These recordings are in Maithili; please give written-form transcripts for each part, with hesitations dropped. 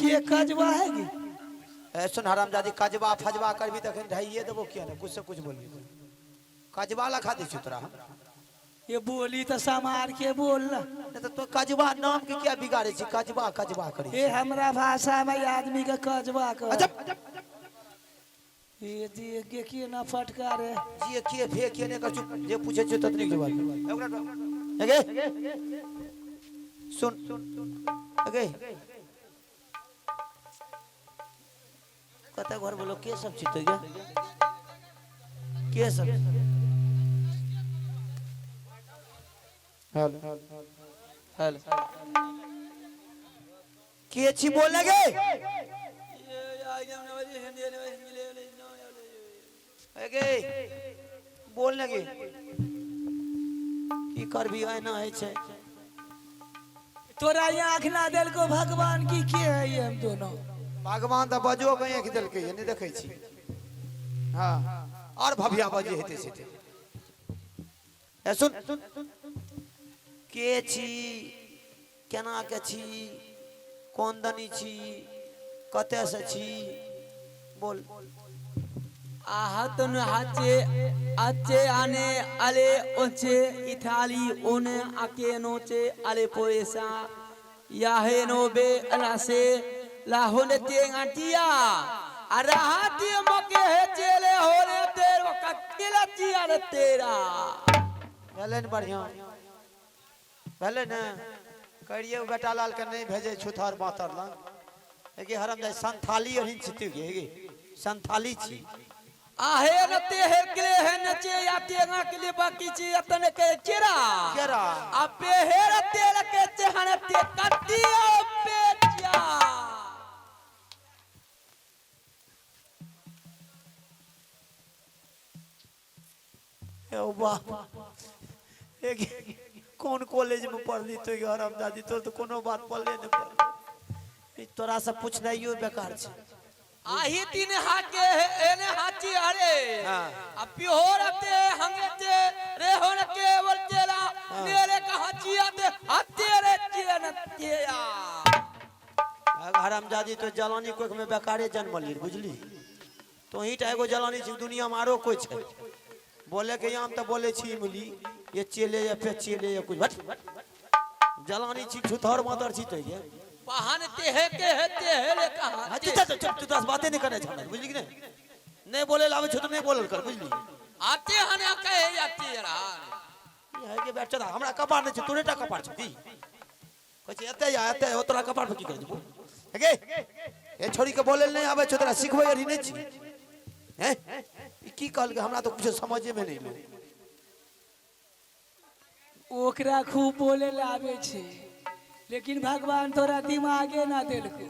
के कजवा है गे? ए सुन हरामजादी, कजबा फजबा करबी तखन ढाइए देबो, किया ने कुछ से कुछ बोलबी। कजबा लखा दै छियौ तोरा हम। ये बोली तो समार के बोल ना। नहीं तो तो कजबा नाम के क्या बिगाड़े छी, कजबा कजबा करी। ये हमरा भाषा में आदमी के कजवा कर। अच्छा। ये देख के के ना फटका रे। जे के फे के ने कर, चुप, जे पूछे छियौ ततनी जवाब। एगे सुन, एगे कते घर बोलो के सब छी तो गे के सब? हेलो हेलो, के छी बोल लगे? एगे बोल लगे, की करबी एना होइ छै। तोरा यहाँ आँख ना देलको भगवान की के है ये हम दोनों? भगवान तऽ बजो के आँखि देलकै, नहि देखै छी? हाँ, और भव्या बजे हेतै से हेतै। ए सुन, के छी, केना के छी, कोन दनी छी, कतऽ से छी, बोल। आहतन हाचे आचे आने आले ओचे इथाली ओने आके नोचे आले पोएसा याहे नोबे अलासे लाहोने ते गाटिया अरहाती मके हे चेले होने तेरो कक्किला चिया रे तेरा। भेलै ने बढ़िआँ भेलै ने? करिए बेटा लाल के नहीं भेजे छुथर बातर लग। एगे हरम जाय संथाली अहिन छी तू गे, एगे संथाली छी। आहे न ते हे के हे नचे या ते गा के लिए बाकी छी अतन के चेरा केरा। अपे हे र तेल के चहन ते कटिया पेचिया। ओ बाप, एगे कोन कॉलेज में पढ़ली तो हरम दादी? तोर तो कोनो बात पढ़ले नहीं पढ़, तोरा से पूछनाइयो बेकार छै। आही तीन हाके हे एने हाची अरे। हाँ। अब पिहोर ते हंगते रे होन के बोल चेला। हाँ। नेरे का हाची आते हाते रे चेन तेया। हरामजादी, तो जलानी कोख में बेकारे जन्मली, बुझली? तो ही टा एगो जलानी छी दुनिया में, आरो कोई छै? बोले के आम तो बोले छी इमली ये चेले या पे चेले या कुछ, हट, जलानी छी, छुथर मातर छी तो ये। पहन ते हे के हे ते हे रे कहा। हाँ, चुप चुप चुप, तू दस बातें नहीं करने छाड़ा, बुझली कि नहीं? नहीं बोले लावे छो तो नहीं बोलल कर, बुझली? आते हने कहे आते रा। ई है के बैठ चला, हमरा कपार नहीं छै, तोरे टा कपार छौ की? कहै छै एते या एते हो, तोरा कपार पर की करै छै? हे गे, ए छोरी के बोले नहीं आबै छौ, तोरा सिखबै अरी नहीं छी? हैं, ई की कहलकै? हमरा तो कुछ समझे में नहीं एलै। ओकरा खूब बोले ला आवे छै, लेकिन भगवान तोरा दिमागे ना देलको।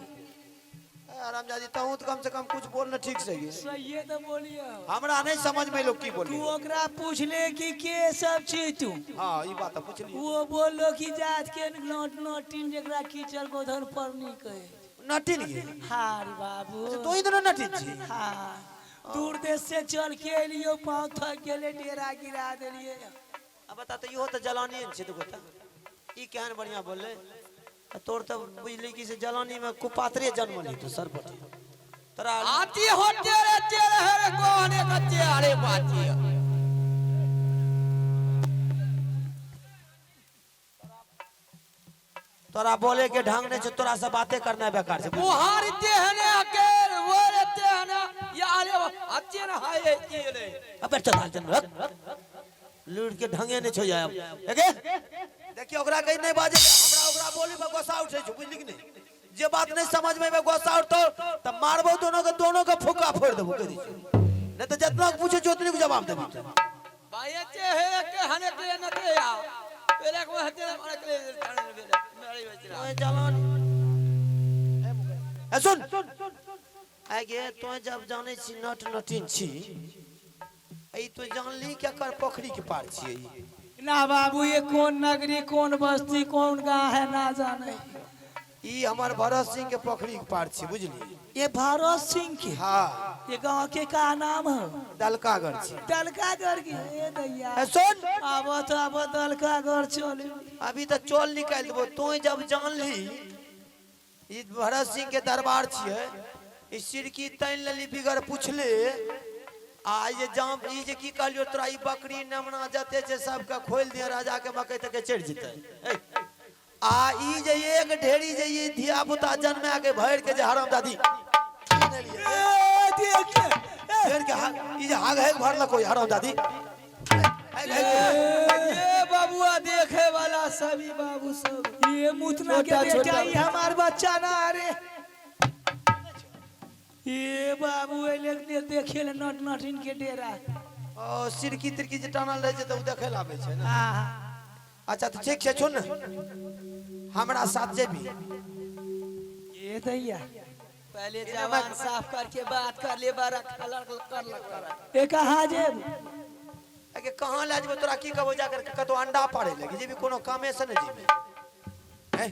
हरामजादी, तहूँ तो कम से कम कुछ बोल न ठीक से। सहिए तो बोलियो। हमरा नहीं समझ में लोग की तू बोली। ओकरा पूछले कि के सब छी तू? हाँ, ई बात पूछली। वो बोलो कि जात के नोट नोटिन जेकरा कीचड़ गोधन पर नहीं कहे। नटिन गे? हार बाबू। तो ही दोनों नटिन छी? हाँ, दूर देश से चल के एलियो, पाँव थक गेले, डेरा गिरा देलिए। अब बता तो, इहो तो जलानी छै तो गोटा ई केहन बढ़िया बोलले। आ तोर तऽ बुझली कि से जलानी में कुपात्रे जन्म ली तो सरपटी तोरा। आती हो तेरे तेरे हेरे कोहने कच्चे अरे बाती। तोरा बोले के ढंग नहीं छै, तोरा से बातें करना बेकार छै। मुहार तेहने अकेल वरे तेहने या अरे अच्छे न हाय चेले। अबे चल चल, रख लूट के ढंगे नहीं छो जाए। एगे देखियो, ओकरा कहीं नहीं बाजे, हमरा ओकरा बोली पर गुस्सा उठे छै, बुझली कि नहीं? जे बात नहीं समझ में आबे गुस्सा उठतो त मारबो दोनों के, दोनों के फुका फोड़ देबो, कह दै छियौ। नहीं तो जितना पूछे छो उतनी के जवाब देबो। बाये चे हे के हने के न ते या पेले को हते मारे के मेरे बेचरा। तोय जलान, ए सुन आगे, तो जब जाने छी नट नटिन छी, ई तो जानली के कर पोखरी के पार छियै ई। ना बाबू, ये कौन नगरी, कौन बस्ती, कौन गांव है, ना जाने। ई हमर भरत सिंह के पोखरी के पार छी, बुझली? ये भरत सिंह के? हाँ। ये गांव के का नाम है? दलकागढ़ छी। दलकागढ़ के ए दैया। ए सुन। आब तो आब दलकागढ़ चले। अभी तो चोल निकाल देबो। तू जब जानली ई भरत सिंह के दरबार छियै। ई सिरकी तानि लेली बिगर पुछले। आ ई जे जाम ई जे की कहलियो तोरा, ई बकरी नेमना जते छै सबके खोलि दिए, राजा के मकई तक चढ़ि जेतै। आ ई जे एक ढेरी जे ई धिया पुता जन्मा के भरि के जे हराम दादी भरि के ई जे हाग हेग भरलको हराम दादी। ये बाबुआ देखे वाला सभी बाबू सब। ये मुतना के छोटा- बेटा, छोटा। ये हमार बच्चा ना। अरे ये बाबू एले ने देखे ले नट नटिन के डेरा। ओ सिरकी तिरकी जे टानल रहै छै तऽ ओ देखै लए आबै छै ने। हाँ। अच्छा तऽ ठीक छै, सुन ने, हमरा साथ जेबी? ये दैया। पहले जवान साफ करके बात कर ले, बारा कलर कर लग। ए कहाँ जेब? अगे कहाँ लए जेबो तोरा? की कहबो, जा करके कतौ अंडा पाड़े लगे जेबी, कोनो कामे से ने जेबी हैं?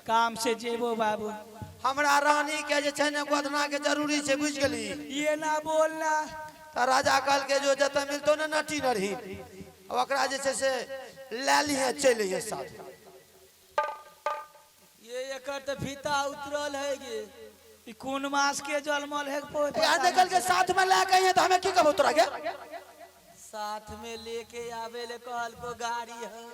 काम से जेबो बाबू। हमरा रानी के जे छै ने गोदना के जरूरी छै, बुझि गेली? ये ना बोलना। तऽ राजा कहलकै जो जतऽ मिलतो ने नटी नरही, ओकरा जे छै से लए लिहे, चलि अइहे साथ। ये एकर तऽ फीता उतरल है गे। ई कोन मास के जलमल है कोई यार निकल के साथ में लए के अइहे तऽ हमे की कहबो तोरा के? साथ में लेके आवे ले कहल को गाड़ी है।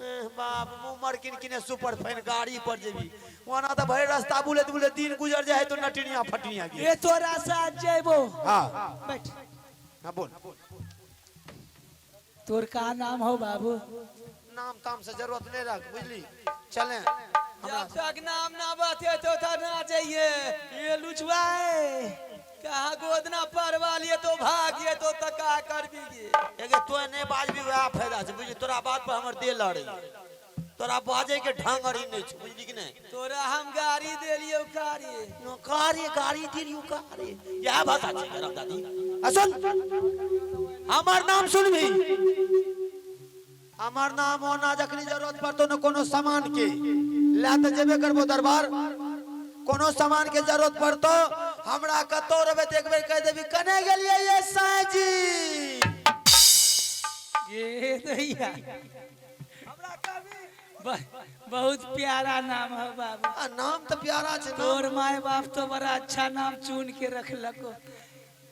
एह, बाप मुँह मर किन किने सुपर फाइन गाड़ी पर जेबी, ओना तऽ भरि रास्ता बुलैत बुलैत दिन गुजर जाइ है तो नटिनिया फटनिया के। ये तोरा साथ जेबो। हाँ। बैठ। हाँ, बोल। तोर का नाम हो बाबू? नाम ताम से जरूरत नहीं रख, बुझली? चले हमरा। जब तक नाम ना बते तो तक ना चाहिए। ये लुचवा है। कहा गोदना परवा लिए तो भागिए तो तक का करबी गे? एगे तो नहीं बाजबी वएह फायदा छै, बुझली? तोरा बात पर हमर देह लड़ै, तोरा बाजै के ढंग अरी नहि छै, बुझली कि नहि? तोरा हम गाड़ी देलियो कारी। कारी गाड़ी दिलियो कारी, इएह भाषा छै गरम दादी। आ सुन, हमर नाम सुनबी? हमर नाम ओना जखनी जरूरत पड़तो ने कोनो सामान के, लए तऽ जेबे करबो दरबार, कोनो सामान के जरूरत पड़तो हमरा, कतौ रहबै तऽ एक बेर कहि देबी, कने गेलियै ये साईं जी? ये दैया, बहुत प्यारा नाम है बाबू। आ नाम तऽ प्यारा छै नाम। तोर माय बाप तो बड़ा अच्छा नाम चुन के रखलको।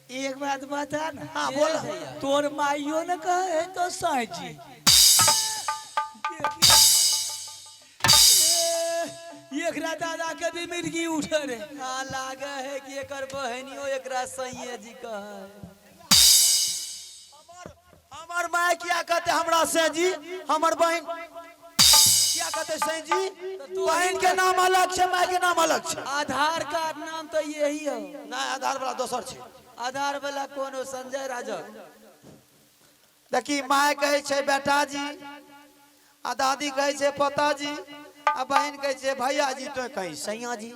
एक बात बता ना। हाँ, बोल। तोर माइयो ने कहे तो साईं जी। ए, एकरा दादा के भी मिर्गी उठे रे। हाँ, लागे है कि एकर बहनियो एकरा सैये जी कहे। हमर माय किया कहते हमरा से जी? हमर बहन किया कहते से जी? बहन के नाम अलग छै, माय के नाम अलग छै। आधार कार्ड नाम तो यही है। नहि, आधार वाला दोसर छै। आधार वाला कौन हो? संजय राजक? देखी, माय कहै छै बेटा जी, आ दादी कहै छै पोता जी, आ बहन कहै छै भैया जी, तो कहीं सैया जी।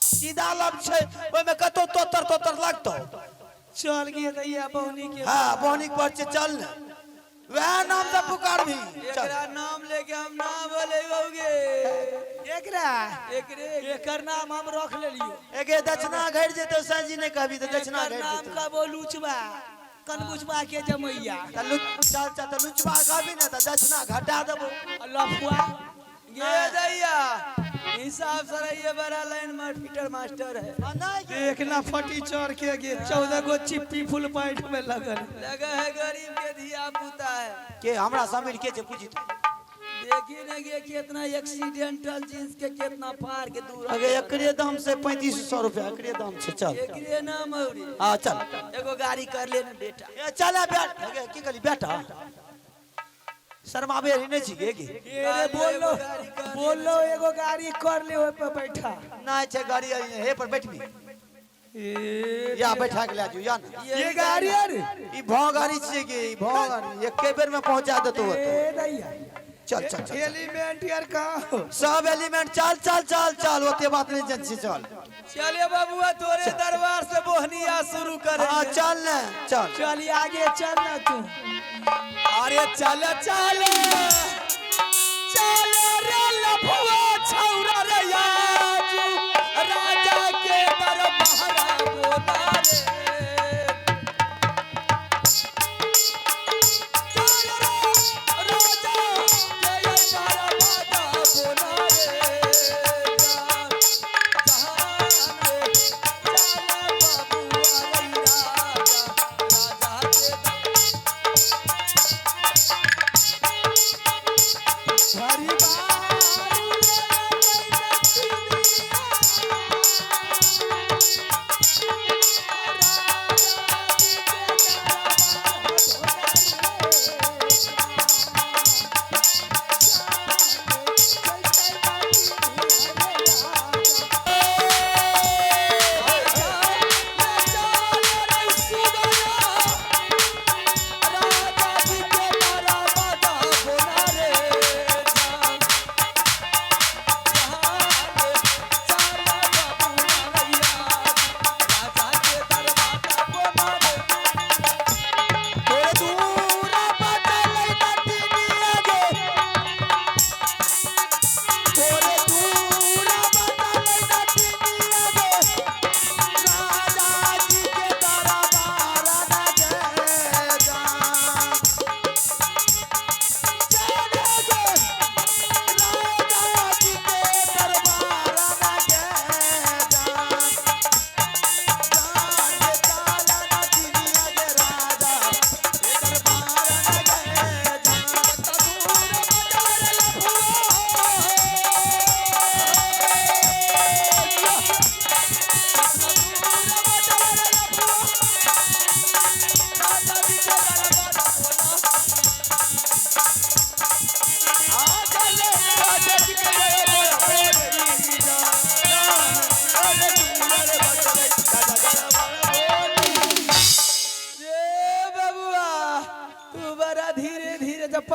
सीधा लब छै, ओहिमे कतौ तोतर तोतर लगतौ? चल गे दैया बहनी के। हाँ, बहनी पर छै, चल ने, वएह नाम से पुकारबी, चल। एकरा नाम लेके हम ना बोले गे। एकरा? एकरे। एकर नाम हम रख लेलियो। एगे दक्षिणा घटि जेतौ, सैजी नहि कहबी तऽ दक्षिणा एकर घटि नाम जेतौ। का बोलूचबा कनबुचबा के जमैया। तऽ चल चल, तऽ लुचबा कहबी ने तऽ दक्षिणा घटा देबो। आ लफुआ। गे दैया, हिसाब से रहिए, बड़ा लाइन में पीटर मास्टर है। आ नहि गे। एक ना फटी चढ़ के गे, 14 गो चिप्पी फुल पैंट में लगल। लगे है गरीब के धिया पुता है। के हमरा समीर के छै पूछी तू। देखी न गे, कितना एक्सीडेंटल जींस के कितना फाड़ के दूर। अगे एकरे दाम से 3500 रुपया एकरे दाम छै, चल। एकरे नाम औरी। हाँ, चल। एगो गाड़ी कर ले ना बेटा। ए चल बेटा। अगे की कहली बेटा? शर्माबे नहीं छी गे गे? ए रे, बोलो बोलो, एगो गाड़ी कर ले, ओइ पर बैठा। नहि छै गाड़ी, हे पर बैठबी? ए। या बैठा के ले जो या ना। ये गाड़ी अरे। ई भौ गाड़ी छियै गे, ई भौ गाड़ी एके बेर में पहुंचा देतो ओतऽ। ए दैया। चल चल चल। एलिमेंट यार कहाँ हो? सब एलिमेंट, चल चल चल चल, ओते बात नहीं जान छी, चल। चले बबुआ, तोरे दरबार से बोहनिया शुरू करे। हाँ, चल ने, चल। चल, आगे चल ना तू। अरे चल चल चल रे लफुआ छौरा रे, आजू राजा के दरबारा बोला रे। चल रे राजा के दरबारा बोला रे।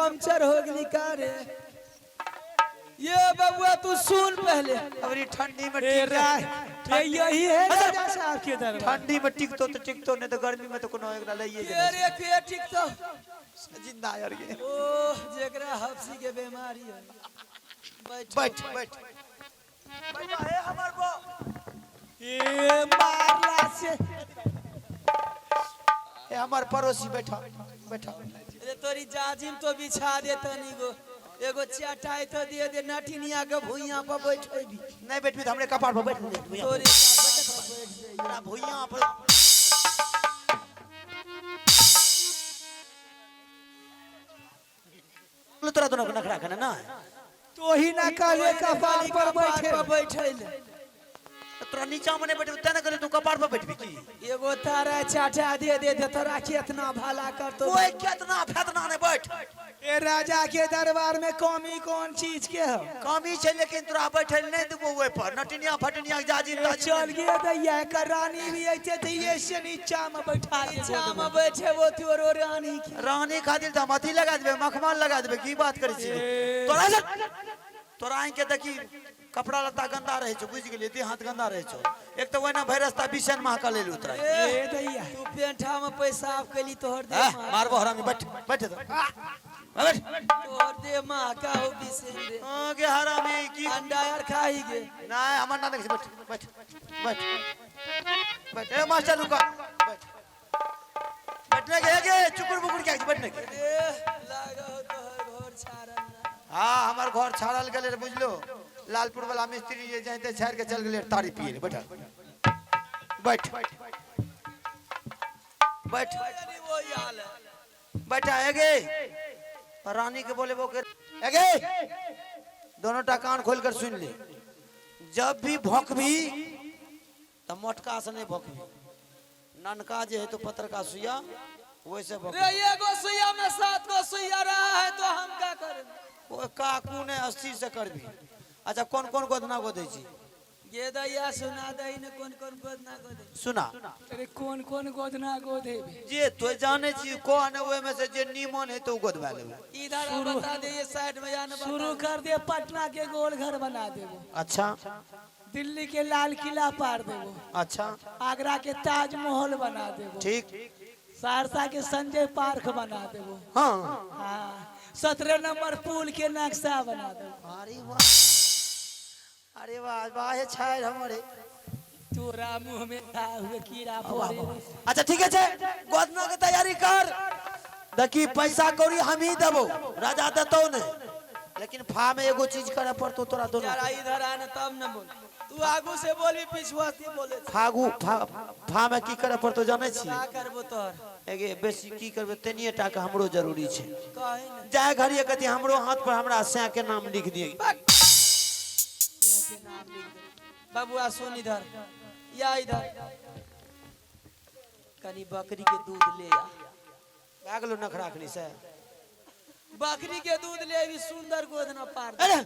पंचर हो गेली का रे? ये बबुआ तू सुन पहले। अबरी ठंडी में ए टिक रा- ए यही है राजा साहब के दरबार। ठंडी में टिकतो तो टिकतो, नहीं तो गर्मी में तो कोनो एकरा लइए ये रे के ठीक तो जिंदा यार के। ओ जेकरा हफ्सी के बीमारी है। बैठ बैठ बैठ बैठ हे हमर बो। ए मारला से हे हमर पड़ोसी, बैठा बैठा। अरे तोरी जाजिम तो बिछा दे तनी गो, एगो चटाई तो दे दे, नठिनिया के भुइयां पर बैठेबी। नहीं बैठबी तो हमरे कपार पर बैठ भुइयां तोरी पर। तोरा भुइयां पर तोरा दोनों के नखरा खाना ना। तो ही ना कहले कपार पर बैठे। पर बैठे ले। तोरा नीचा में नहीं बैठबी तें ना कहले तू कपार पर बैठबी की। एगो तारा चाटा दे दे दे, तोरा केतना भला कर तो। कोई केतना फेतना नहीं, बैठ। ए राजा के दरबार में कमी कौन चीज के हो? कमी छै लेकिन तोरा बैठे नहीं देबो ओहि पर, नटिनिया फटनिया जाजिम ए ताजिम। चल गे दैया कर रानी भी ऐते तो ये से नीचा में बैठा दे। नीचा में बैठे वो तोरो रानी के। रानी खातिर तऽ हम अथी लगा देबै, मखमल लगा देबै। की बात करै छी तोरा से? तोरा आँखि के देखी कपड़ा लत्ता गंदा रहै छौ, बुझि गेलियै? देह हाथ गंदा रहै छौ। एक तऽ ओहिना भरि रास्ता बिछन महकल एलू तोरा। ए दैया तू पेंठा में पैसा कैली तोहर दे हैं, मारबो हरामी। बैठ बैठ तो बैठ। तोहर दे महका हो बिसेन रे। हाँ, गे हरामी की अंडा यार खाई गे। नहीं हमर ना देखै छै। बैठ बैठ बैठ बैठ। ए मास्टर रुका, बैठ बैठने के गे चुकुर बुकुर के बैठने के। ए लागा हो तोहर घर छाड़ल ना। हाँ हमर घर छाड़ल गेलै रे, बुझलो? लालपुर वाला मिस्त्री जे जाइते छाड़ के चल गेलै तारी पिए ले। बैठ बैठ बैठ। अरे वही हाल है। बैठा है गे। रानी के बोले वो के एगे दोनों टा कान खोल कर सुन ले, जब भी भौंकबी तो मोटका से नहीं भौंकबी, ननका जे है तो पत्र का सुइया वैसे भौंकबी। रे एगो सुइया में 7 गो सुइया रहा है तो हम का करें? ओ काकू ने 80 से करबी। अच्छा कौन कौन गोदना गोदै छी? गे दैया सुना दही ने कौन कौन गोदना गोदे। सुना। अरे कौन कौन गोदना गोदेबे? जे तो जाने छी कौन, ओहि में से जे नीमन है तो उ गोदवा लेबै। इधर आ बता दे, ये साइड में या न बता शुरू दे। कर दे, पटना के गोल घर बना देबो। अच्छा। दिल्ली के लाल किला पार देबो। अच्छा। आगरा के ताजमहल बना देबो। ठीक। सहरसा के संजय पार्क बना देबो। हाँ। हाँ 17 नंबर पुल के नक्शा बना देबो। अरे वाह अरे वाह वाह हे छाय हमरे। तोरा मुंह में था हुए कीड़ा फोड़े। अच्छा ठीक है छे, गोदना के तैयारी कर। देखी पैसा कौड़ी हम ही देबो, राजा देतौ नहीं, लेकिन फा में एगो चीज करे पड़तो तोरा दोनों। यार इधर आ न तब न बोल, तू आगू से बोली पिछुआ से बोले। फागु फा, फा में की करे पड़तो जानै छी? का करबो तोहर? एगे बेसी की करबे, तनिए टा के हमरो जरूरी छे। कहे न जाय घड़ी कथी हमरो हाथ पर हमरा सै के नाम लिख दिए। के नाम लिख दे। बबुआ सुन इधर या इधर, कनी बकरी के दूध ले आ। भए गेलो नखरा खनी से। बकरी के दूध ले अभी सुंदर गोदना पार दे। अरे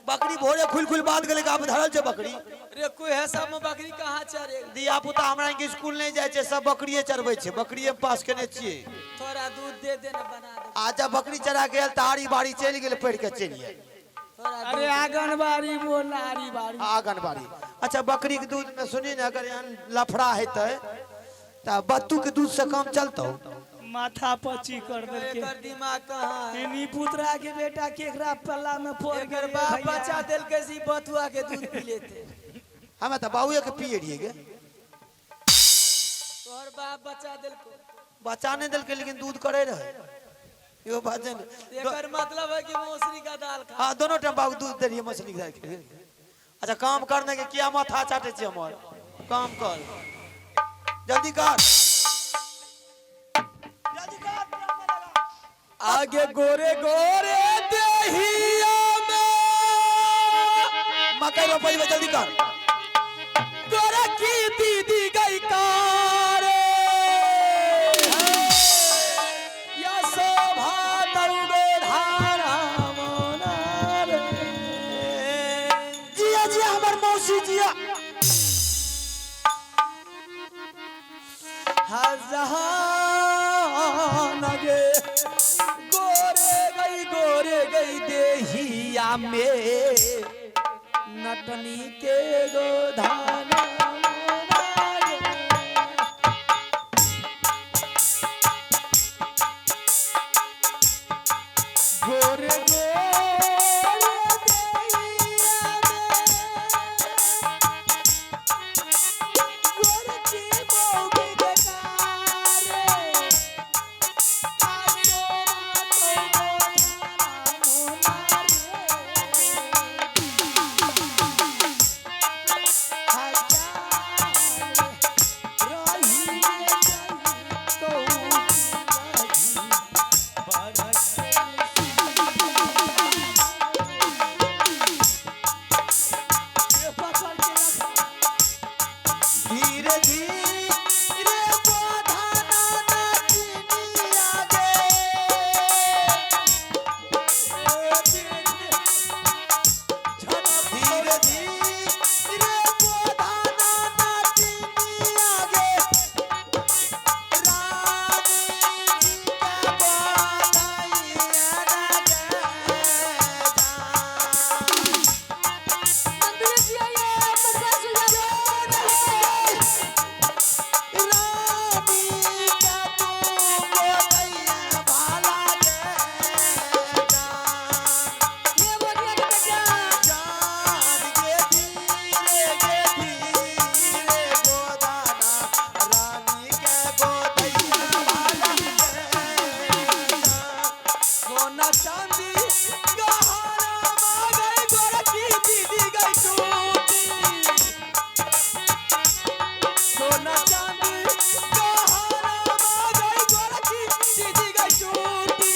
बकरी भोरे खुल खुल बांध गेलै आब धरल छै बकरी। रे कोई है सब में बकरी कहाँ चरेगा? धिया पुता हमरा के स्कूल नहीं जाइ छै, सब बकरिए चरबै छै, बकरिए पास केने छियै। थोड़ा दूध दे दे ना बना दे। आ जब बकरी चरा के आयल तऽ आड़ी बाड़ी चलि गेलै, पढ़ि के चलि आयल। थोड़ा अरे आंगनबाड़ी बोल आड़ी बाड़ी। आंगनबाड़ी। अच्छा बकरी के दूध में सुनी ने अगर एहन लफड़ा हेतै तऽ बत्तू के दूध से काम चलतौ? माथा पची कर देलके। एकर दिमाग कहाँ है? इनी पुतरा के बेटा केकरा पल्ला में फोड़ एकर गेलै बाप भैया। बच्चा देलकै से ई बथुआ के दूध पी लेते। हमे तऽ बाबुए के पिए रहियै गे। तोहर बाप बच्चा देलको? बच्चा नहि देलकै लेकिन दूध करे रहै, इहो बात छै ने। एकर मतलब है कि मौसरी का दाल खा। हाँ दोनों टाइम बाबू दूध दे रहियै मछली के दाल के। अच्छा काम करने के किया माथा चाटे छियै हमर? काम कर जल्दी कर जल्दी कर। आगे गोरे गोरे देहिया में मकई रोपै जल्दी कर। गोरे की दीदी गई कारे या शोभा दौड़ो धारा मोना रे। जिया जिया हमर मौसी जिया। हर जहान गे गोरे गई देहिया में नटनी के गोधाना। गोरे गोरे देहिया में गोरकी मौगी बेकारे। धीरे धीरे गोधाना नचनिया गे। धीरे धीरे गोधाना नचनिया गे। रानी जी के गोधाइया ना गे जान। मंदिर जी आइए मटका सुझावे। रानी के तू गोदैया भाला गे जान। ये भोगिया के बेटा। जान गे धीरे गोदाना रानी के गोदैया भाला गे जान। सोना चांदी गहना मांगे गोरखी दीदी गई टूटी। सोना चांदी गहना मांगे गोरखी दीदी गई टूटी।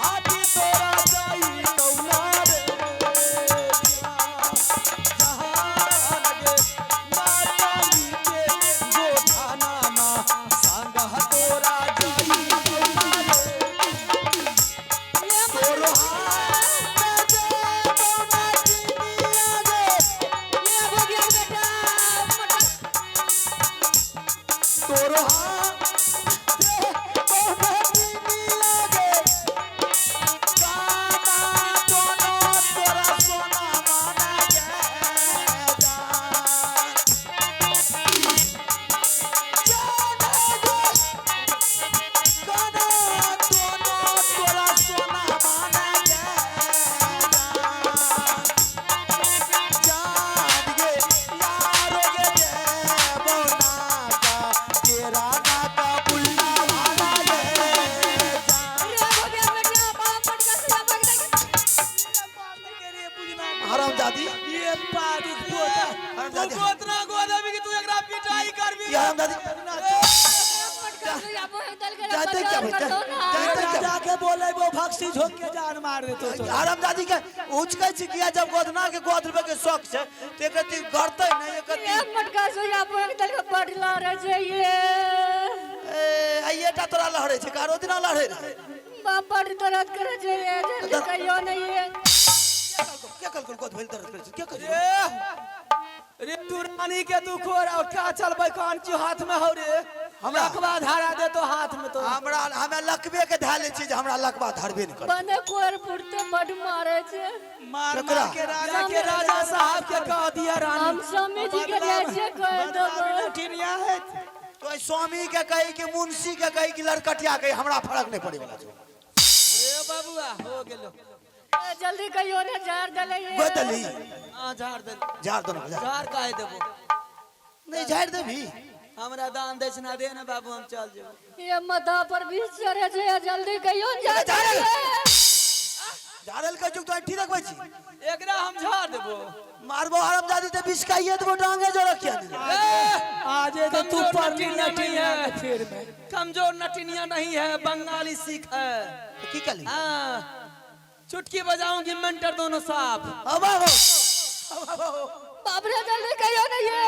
हाथी तोरा जाई कौना रे जहान गे नाचानी के गोधाना माँ संग तोरा जाई कौना रे। ये तोरो हाथ में दे बौना चिनिया गे। ये भोगिया के बेटा मटका तोरो हाथ दे बौना चिनिया गे। गाना दोनों तोरा सोना माना गे जान। जान गे गाना दोनों तोरा सोना माना गे जान। जान गे यारो गे देवो नाका केरा नाका बुल्ला भाला गे जान। ये भोगिया के बेटा बाप मटका सुझावे के। हरामजादी ये पादी पोता हरामजादी तू गोतना गोदा भी कि तू एकरा पिटाई करबी। ये हरामजादी मटका सुझावे दल के जाते क्या भाई, कर दो ना। जाते क्या? राजा के बोले वो भक्सी झोंक के जान मार देतो तो। हरामजादी के उचकै छी किया जब गोदना के गोद लेबै के शौक छै त एक रत्ती गरतै नहि एक रत्ती। ये मटका सुझावे दल के पड़ला रह जाइए। ए आइएटा तोरा लहरै छै कारो दिना लहरै रहै। बाप बड़ दर्द करे जाइए जल्दी कहियो नहीं है। के कल गोद भेल दर्द करै छै के कल? रे तू रानी के तू खोर और का चलबै कान की हाथ में हो रे। हमरा? लकवा धारा दे तो हाथ में तो। हमरा हमे लकबे के धै लै छी जे हमरा लकबा धरबे नहि करतै। बने कोर फुटते बड मारे छे। मार केकरा? मार के राजा के राजा साहब के कह दिया रानी। हम स्वामी जी के जाइ छियै कह देबै। लठिनिया है। तो एहि स्वामी के कही कि मुंशी के कही कि लड़कटिया कही हमरा फर्क नहि पड़े वाला छै। रे बाबुआ हो गेलो। ए, जल्दी कहियो ने झाड़ देले। गोद देली। हां झाड़ दे। झाड़ दो ना झाड़। झाड़ काहे देबो? नहि झाड़ि देबही। हमरा दान दक्षिणा दे ने बाबू हम चल जेबो। ये माथा पर भी चढ़े छै जल्दी कहियो ने झाड़ झाड़ देले। झाड़ल के चुक तो ठीक रखबै छी। एकरा हम झाड़ देबो। मारबो हरामजादी ते बिस्काइए देबो डांगे जो रखिया दे। आजे तो तू कमजोर पड़ली नटिनिया नहीं लठिनिया है। के फेर में। कमजोर नटिनिया नहीं है बंगाली सिख है। की कहली? हाँ चुटकी बजाऊंगी मंटर दोनों साफ। अब अब बाप रे जल्दी कहियो ने ये।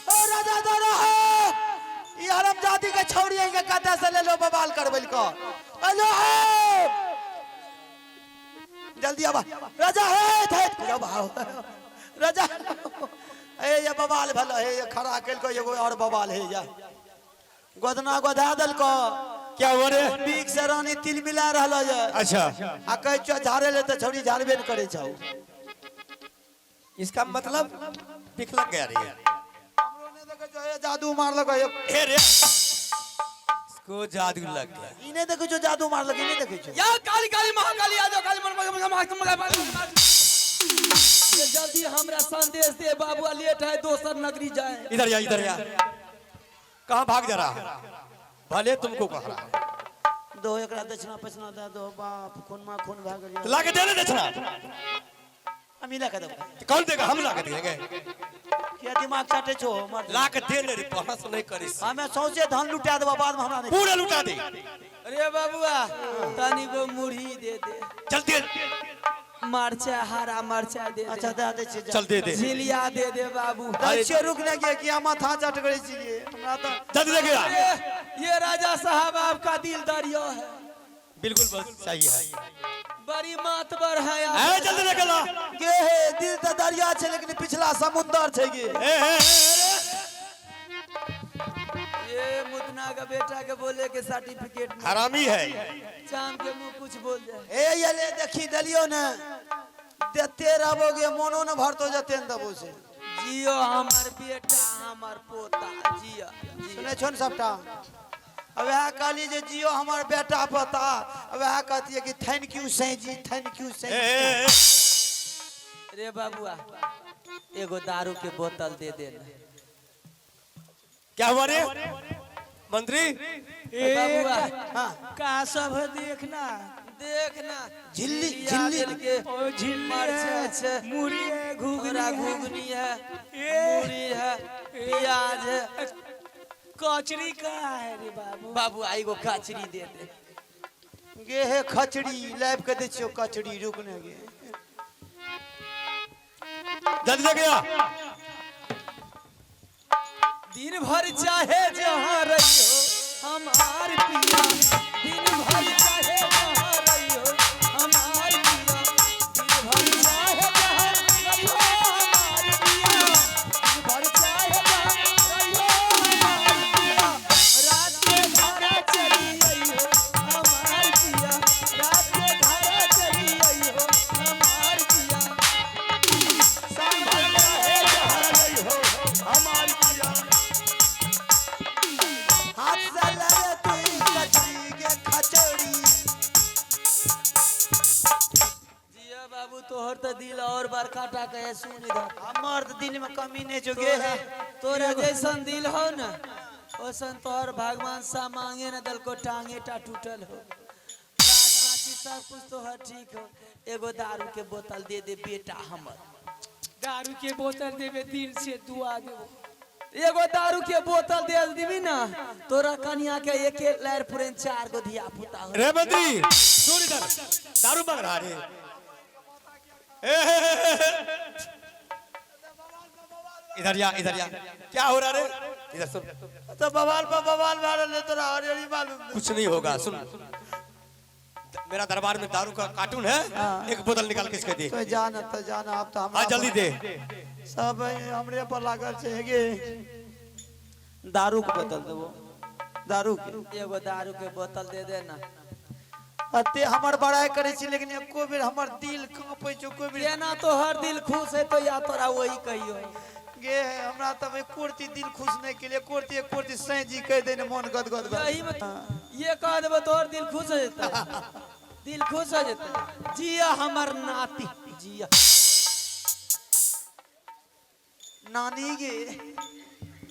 ओ राजा दादा हो ई हरामजादी के छौड़ी के कतऽ से ले लो बवाल करबैल को। हेलो हो जल्दी आबा राजा हे थे जाओ भाव राजा ए ये बवाल भेल हे ये खड़ा केलको एगो और बवाल हे या गोदना गोधा देलको। क्या हुआ रे? बीक से रानी तिल मिला रहलो ये। अच्छा। आ कहै छौ झाड़े ले तऽ छौड़ी झाड़बे ने करै छौ। इसका मतलब बिख लग गया रे। हमरो नहि देखै छौ, हे जादू मारलक हे। हे रे, इसको जादू लग गया। ई नहि देखै छौ जादू मारलक, ई नहि देखै छौ। या काली काली महाकाली आ जाओ, काली मन मन मन मन। जल्दी हमरा संदेश दे बाबू, लेट है, दोसर नगरी जाए। इधर या, इधर या, कहाँ भाग जा रहा है? भले तुमको कह रहा है। दो एकरा दक्षिणा पछिना दे दो बाप, खून मा खून भए गेल। तो ला के दे ना दक्षिणा। हम ई लए के देबो। तो कौन देगा? हम ला के देंगे। किया दिमाग चाटे छौ हमर? ला के दे ले रे, बहस नहीं करिस। हमे सौंसे धान लुटा देबो, बाद में हमरा नहीं। पूरा लुटा दे। अरे बाबुआ, तनी गो मुरही दे दे। चल दे। मरचा, हरा मरचा दे दे। अच्छा दे दे छियै, जा। चल दे दे। झिलिया दे दे बाबू। दै छियै, रुक ने गे, किया माथा चट करै छियै हमरा तऽ। जल्दी दे गया। ये राजा साहब, आपका दिल दरिया है। बिल्कुल, बस सही है। बड़ी मातबर है आप। ए, जल्दी लेके ला। गे हे, दिल तऽ दरिया छै लेकिन पिछला समुंदर छै गे। ए, ए, ए, ये मुदना का बेटा के बोले के सर्टिफिकेट में। हरामी है। चांद के मुंह कुछ बोल जाए। ए ये ले देखी देलियो ने, देते रहबोगे मोनो ने भरतो जते ने देबो से। जियो हमर बेटा, हमर पोता, जियो जियो। सुनै छौ ने सबटा? अब वएह कहली जे जियो हमर बेटा पोता, अब वएह कहतियै कि thank you सै जी, thank you सै। ए, ए, ए। रे बाबुआ, एगो दारू के बोतल दे देना। क्या हुआ रे मंत्री? बाबुआ। हाँ। का सब है देखना। देखना। झिल्ली, झिल्लिया झिल्ली। देलके। ओ झिल्ली मरचा है, छै। मुरही है, घुघनी थोड़ा है। घुघनी है, ए। मुरही है, प्याज है। कचरी कहाँ है रे बाबू? बाबू, एगो कचरी दे दे। गे हे, खचड़ी लाबि के दै छियौ कचड़ी, रुक ने गे। जल्दी दे गया। दिन भर चाहे जहाँ रहियो हमार पिया, दिन भर चाहे जहाँ रहियो हमार पिया, दिन भर चाहे जहाँ रहियो हमार पिया, दिन भर चाहे जहाँ रहियो हमार पिया, रात के घर चली अइहो हमार पिया, रात के घर चली अइहो हमार पिया। हाथ से लगे तू कचड़ी गे खचड़ी। जिया बाबू, तोहर तो दिल और बड़का टा के सुन इधर। हमर तऽ दिल में कमी नहि छौ गे। तोरा तोरा जैसन दिल हो न, ओसन तोहर भगवान सा मांगे न दल को, टांगे टा टूटल हो, बाद बाकी सब कुछ तोहर ठीक हो। एगो दारू के बोतल दे दे बेटा हमर। दारू के बोतल देबे, दिल से दुआ देबो। एगो दारू के बोतल दे देबी ना, तोरा कनिया के एक लैर पुरन चार गो धिया पुता हो। रे मंत्री, सुन इधर, दारू मांग रहा रे। ए, ए, ए, ए, इधर या, इधर या, क्या हो रहा रे? इधर सुन। तऽ बवाल पर बवाल भए रहल है तोरा हरियरी मालूम नहि। कुछ नहीं होगा, सुन, मेरा दरबार में दारू का कार्टून है, एक बोतल निकाल के इसके दे। तो जान तऽ जान, आब तऽ हमरा हाँ, जल्दी दे। सब हमरे पर लागल छै गे। दारू के बोतल देबो, दारू के। एगो दारू के बोतल दे दे ना। अते हमर बड़ाई करै छी लेकिन एको बेर हमर दिल कांपै छौ एको बेर? केना तोहर दिल खुश है तो या तोरा वही कहियो। गे, हमरा तब एको रत्ती दिल खुश नहि केलियै, एको रत्ती, एको रत्ती सैं जी कहि दे ने मन गदगद भए। यही में ये कह देबो तोहर दिल खुश हो जेतै, दिल खुश हो जेतै। जिया हमर नाती, जिया। नानी गे।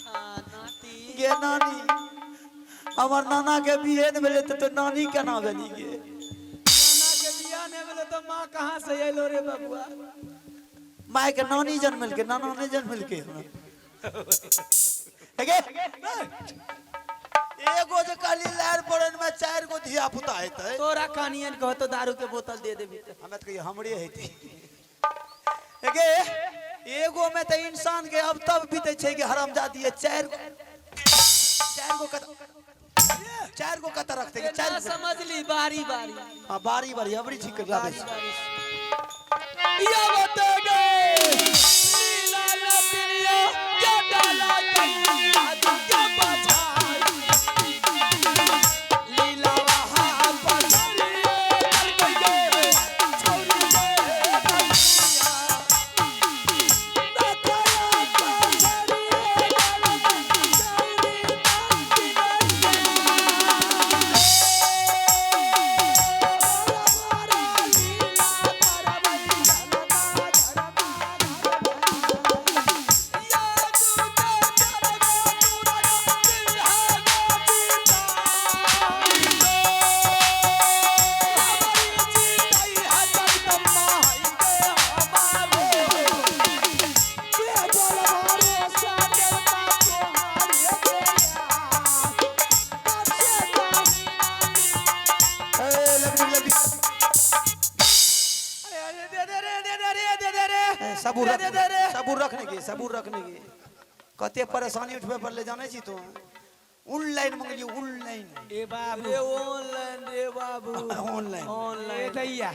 हाँ, नाती। गे नानी, हमर नाना के बिहे नहि भेलै तऽ तो नानी केना भेली गे? नाना के बियाह नहि भेलै तऽ माँ कहाँ से अयलो रे बबुआ? माय के नानी जन्मेलकै, नाना नहि जन्मेलकै हमरा। हे गे, एगो जे कहली लहर पड़न में चारि गो धिया पुता हेतै। तोरा कनियन कहतो दारू के बोतल दे देबी तऽ। हमे तऽ कहियै हमरे हेतै। हे गे, एगो में तऽ इंसान के अब तब बीते छै कि हरामजादी है, चारि गो, चारि गो कत, चारि गो कत रखते कि ना चारि गो? समझली, बारी बारी। हाँ, बारी बारी, अबरी ठीक कर लाबै छी। या बता गए लीला नदिया क्या डाला कन्या के बचाई, लीला सबूर रखने के। कते परेशानी उठबे पड़ले जानै छी तू? Online मंगलियो, online. ए बाबू। रे ऑनलाइन रे बाबू। ऑनलाइन। ए ऑनलाइन। दैया,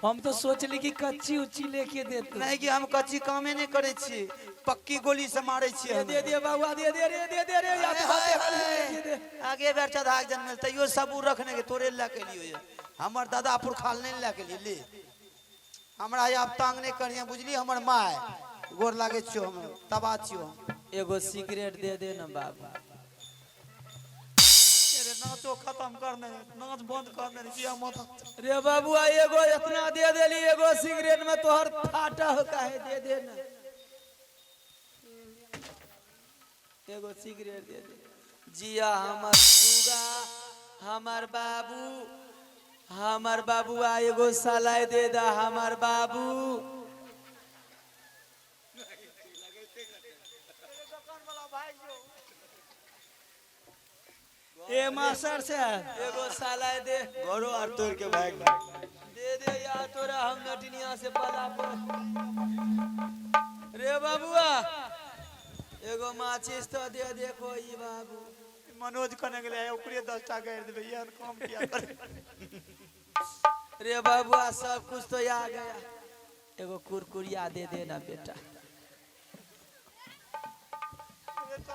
हम तो सोचली कि कच्ची उच्ची लेके देते। नहीं कि हम कच्ची कामे नहीं करे छी, पक्की गोली से मारे छी। दे दे दे बाबुआ, दे दे रे, दे दे रे, या तो बाते दे दे। आगे बेर चढ़ा के जन्म तैयो सबूर रखने के तोरे लए के लियो। हमर दादा पुरखाल नहीं लए के लिए ले। हमरा आब तांग नहीं करिए, बुझली? हमर माय गोर लागे छियो हम, तबाह छियो हम। एगो सिगरेट दे दे ना बाबू। अरे नाचो खत्म कर दे, नाच बंद कर दे किया मत। रे बाबुआ, एगो इतना दे देली एगो सिगरेट में तोहर फाटा हो काहे? दे दे ना, एगो सिगरेट दे दे। जिया हमर सुगा, हमर बाबू, हमर बाबुआ, एगो सलाय दे दा हमर बाबू। ए मास्टर साहब। एगो सलाय दे। घरो आर तोड़ के भाग। दे दे या तोरा हम नटिनिया से पला पर। रे बाबुआ, एगो माचिस तो दे। देखो ई बाबू। मनोज कने गेलै, ओकरे 10 टा गारि देबै, एहन काम किया करे। रे बाबुआ, सब कुछ तो आ गया, एगो कुरकुरिया दे देना बेटा।